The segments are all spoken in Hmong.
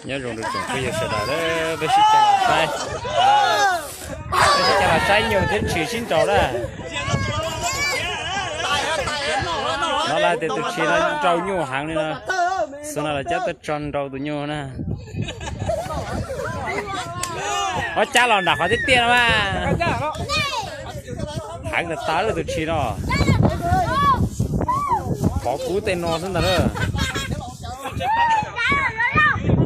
Nyob zoo rau tsoom phooj ywg sawv daws, peb sib cav los saib, peb sib cav los saib nyuj thiab tshis sib nraus na. No lawv tias tus tshis no nrau nyuj heev li no, xwb no lawv cab tuaj tso nrau tus nyuj na. Ob cab los nram qhov tiaj tiaj no mas. Heev tas tas lawm tus tshis no. Pov kub tej no xwb ntag na.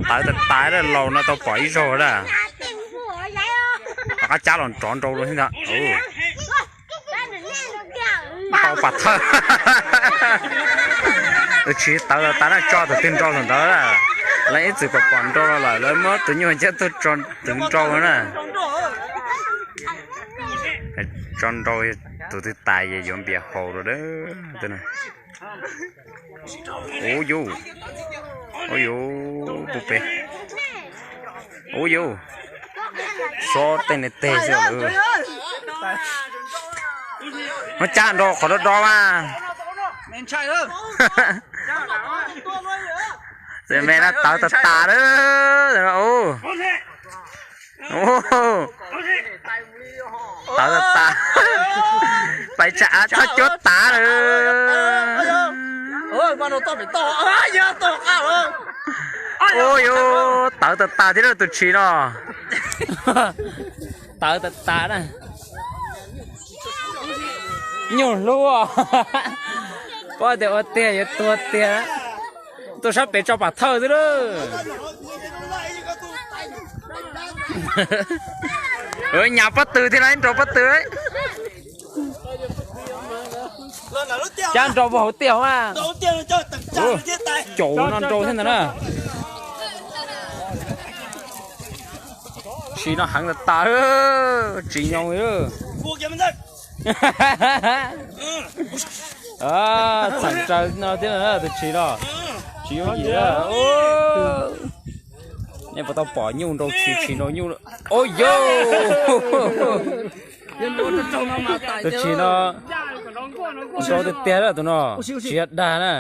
Tawv tas tas lawm, laus no tau pom ib zaug lawm. Rov qab cab los nrov nrau lawm thiab ntag. Tau pas thawj. Tus tshis tawv tas tas na, tso tus twg nrau thaum ntawd. Lawv ib txwm pom pom nrau los lawm, lawv muab tus nyuj cab tuaj tso tus nrau na. Tso nrau, tus twg tas ces yuav npias haus rau. Ub yus, ub yus, puv pem, ub yus, xob tej ne teg xwb lawm. Muab cab nrau qhov do do mas. Txawm me no tawv tas tas lawm. Tawv tas tas. Pais tsam av txhob cuab tav lawm. Ub yus, tawv tas tas thiab lawm tus tshis no. Tawv tas tas na. Nyuj hlub. Paub tias ua tiag yuav tuag tiag. Tuaj sab pem tso pas thawj xwb lawm. Nyas pob tw thiab na, nrau pob tw. Cab nrau puag hauv tiaj mas. Caum no nrau thiab ntag na. Tshis no heev tas tas, tsis nyoo li. Txheem raws no thiab tus tshis no. Tsis yooj yim. Nej puas tau pom nyuj nrau tshis, tshis nrau nyuj? Ub yus, tus tshis no nrau tiag tiag lawm tus no, tsis yog dag na.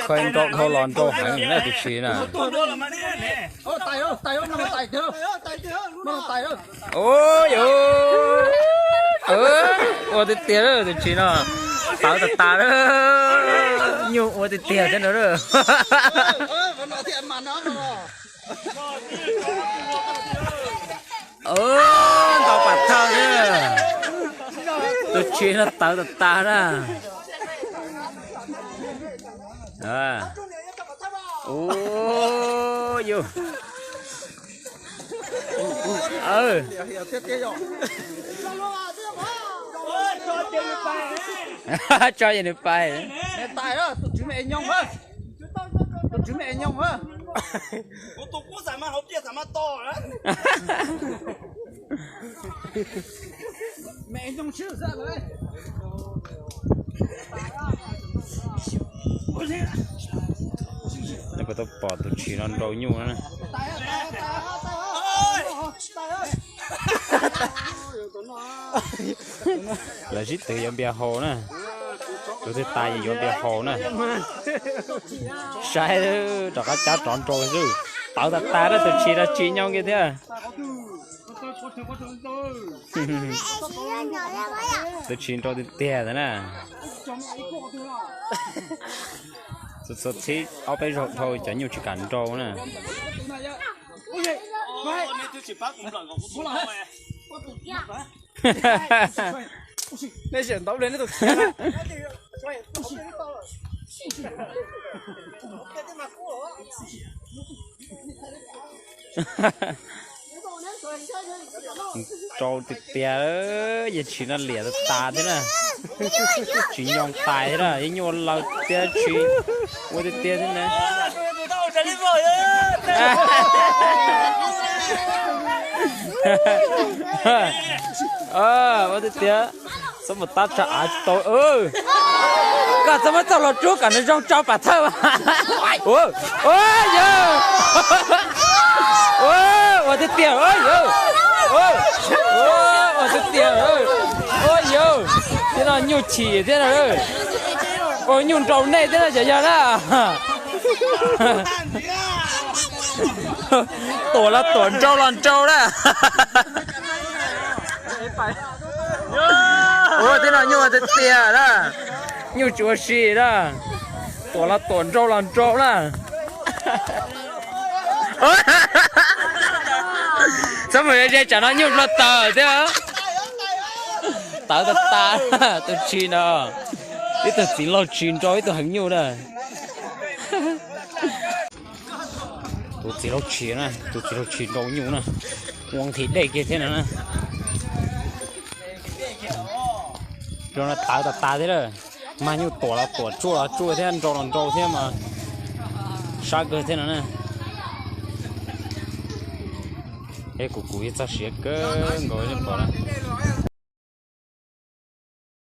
Khaws nrau dhau los nrau heev na tus tshis na. Ub yus, ua tiag tiag lawm tus tshis no, tawv tas tas lawm, nyuj ua tiag tiag thiab no lawm. Ntau pas thawj thiab, tus tshis no tawv tas tas na. Ub yus, tso ces nws pais. Nej puas tau pom tus tshis no nrau nyuj na? Lawv sib twv yuav npias haus na. Tus twg tas ces yuav npias haus na. Saib, rov qab cab rov nrau xwb. Tawv tas tas na, tus tshis no tsis nyoo kiag thiab. Tus tshis nrau tiag tiag ntawd na. Txhua txhua txhib ob peb zaug dhau cov nyuj tsis kam nrau na. Nrau tiag tiag, yog tshis no liam tas tas thiab na. Tsis nyoo tais thiab na, yeej nyuaj laws tiag, tshis ua tiag tiag thiab na. Ua tiag tiag, txhob mus tab tsa av tsis tau. Koj txhob muab txoj hlua rub kom nws zoo tso pam thawj. Ua yog, ua tiag tiag, ua tiag tiag, ua yog, thiab no nyuj chim thiab na. Ua nyuj nrau nej thiab no cov yog na. Tuam los tuam, nrau los nrau na. Ua tej no nyuj tiag tiag na. Nyuj tsis ua si na. Tuam los tuam, nrau los nrau na. Txhob mus ze tsam no nyuj nplo taws thiab. Tawv tas tas, tus tshis no. Ib tug txiv laug tshis nrau ib tug heev nyuj na. Tus txiv laug tshis na, tus txiv laug tshis nrau nyuj na. Ua nqhis dej kiag thiab no na. Zoo no tawv tas tas thiab lawm. Mag nyuj tuam los tuam, tsuj los tsuj thiab, nrau los nrau thiab mas sab kawg thiab no na. Es kuv kuv txog siav kawg nkaus li pom na.